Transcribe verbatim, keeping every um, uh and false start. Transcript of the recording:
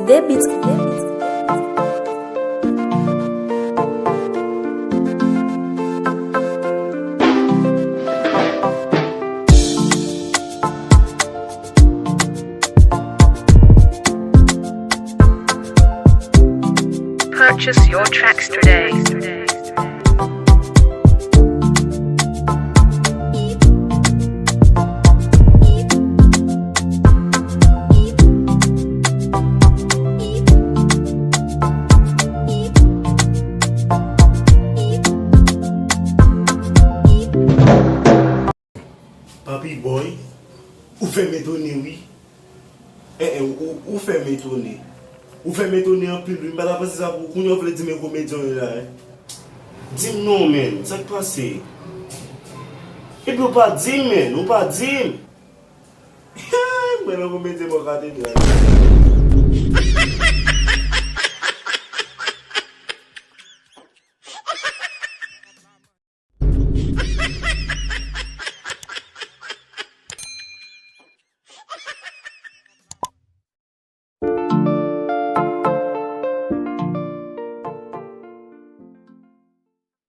Debit. Purchase your tracks today. Papi Boy, ou fè m etone wi. Eh, eh, ou, ou fè m etone. Ou fè m etone anpil wi. M pa ta panse sa pou ou. Kounye a w vle di m e komedyen w ye la, eh? Di m non, menn. Sa k pase? Epi ou pa di m, menn. Ou pa di m. Mwen nan komedyen bò katedral.